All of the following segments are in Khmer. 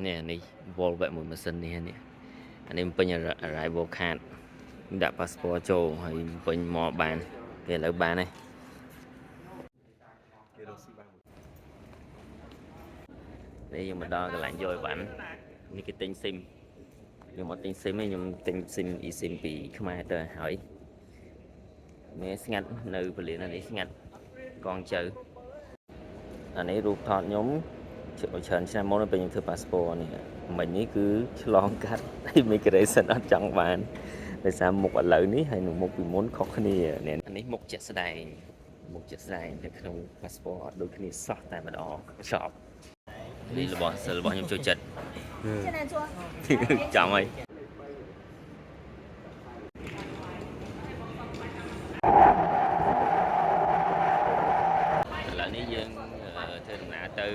នេះនេះវល់វែកមួយម៉ាស៊ីននេះនេះអានេះបំពេញ arrival card ដាក់ passport ចូលហើយបំពេញមកបានគេឥឡូវបានហើយ គេរកស៊ីបានមួយ នេះយើងមកដល់កន្លែងយកអីវ៉ាន់នេះគេទិញស៊ីមខ្ញុំអត់ទិញស៊ីមទេខ្ញុំទិញស៊ីម eSIM ពីខ្មែរទៅហើយនេះស្ងាត់នៅពលាននេះស្ងាត់កងជៅអានេះរូបថតខ្ញុំច្រើនឆ្នាំមុនពេលខ្ញុំធ្វើ passport នេះមិញនេះគឺឆ្លងកាត់ immigration អត់ចង់បានដោយសារមុខឥឡូវនេះហើយនឹងមុខពីមុនខុសគ្នានេះអានេះមុខជាក់ស្ដែងមុខជាក់ស្ដែងនៅក្នុង passport អត់ដូចគ្នាសោះតែម្ដងចប់នេះរបស់សិលរបស់ខ្ញុំចូលចិត្ត 现在做。 ចាំហើយឥឡូវនេះយើងអឺធ្វើដំណើរទៅ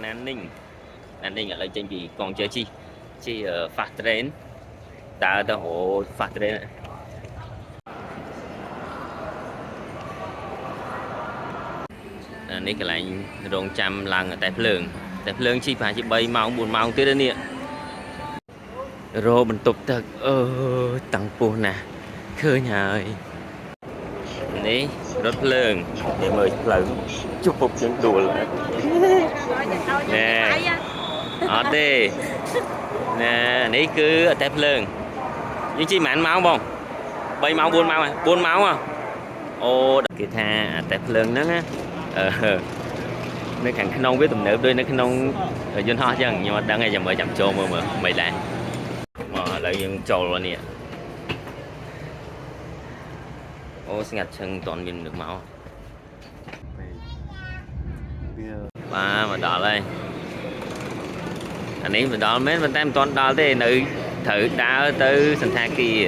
ណាននីងណាននីងឥឡូវចេញពីកងជើជិះជិះ fast train ដើរទៅអូ fast train អានេះកន្លែងរងចាំឡើងតែភ្លើងតែភ្លើងជិះប្រហែលជា3ម៉ោង4ម៉ោងទៀតនេះរោបន្ទប់ទឹកអឺតាំងពោះណាស់ឃើញហើយនេះរថភ្លើងនេះមើលផ្លូវជប់ពុកជាងដួល ណែអត់ទេណែនេះគឺអតែភ្លើងយើងជិះប៉ុន្មានម៉ោងបង3ម៉ោង4ម៉ោងហ៎4ម៉ោងហ៎អូគេថាអតែភ្លើងហ្នឹងណាអឺនៅខាងក្នុងវាទំនើបដូចនៅក្នុងយន្តហោះអញ្ចឹងខ្ញុំអត់ដឹងទេចាំមើលចាំចូលមើលមើលមិនដែរមកឥឡូវយើងចូលនេះអូស្ងាត់ឈឹងមិនទាន់មានមនុស្សមក ពេកវា បាទមកដល់ហើយអានេះមកដល់មែនប៉ុន្តែមិនទាន់ដល់ទេនៅត្រូវដើរទៅសន្តាគារ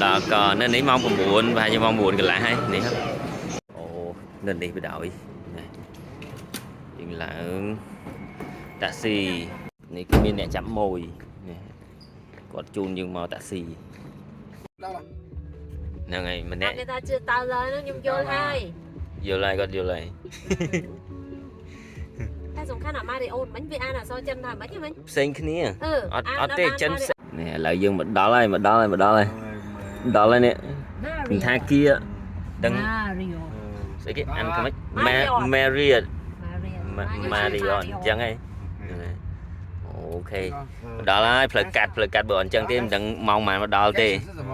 ដល់ក៏នៅនេះម៉ោង9ប្រហែលជាម៉ោង9កន្លះហើយនេះហ្នឹងអូនៅនេះបដ ாய் ណាយើងឡើងតាក់ស៊ីនេះគឺមានអ្នកចាប់ម៉ួយនេះគាត់ជូនយើងមកតាក់ស៊ីហ្នឹងហើយម្នាក់ គេថាជឿតើឡើយហ្នឹងខ្ញុំយល់ហើយ យល់ហើយគាត់យល់ហើយ តែសំខាន់អាម៉ារីអូនមិញវាអានអក្សរចិនថាម៉េចហ្នឹងមិញ ផ្សេងគ្នា អឺ អត់អត់ទេចិនផ្សេងនេះឥឡូវយើងមកដល់ហើយមកដល់ហើយមកដល់ហើយដល់ហើយនេះសន្តាគារដឹង Mario ស្អីគេអានខមិន Marriott Marriott អញ្ចឹងហី OK មកដល់ហើយផ្លូវកាត់ផ្លូវកាត់បើអញ្ចឹងទេមិនដឹងម៉ោងប៉ុន្មានមកដល់ទេ 是什么？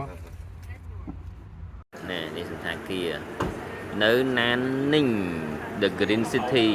ណែនេះសន្តាគារនៅណាននីង The Green City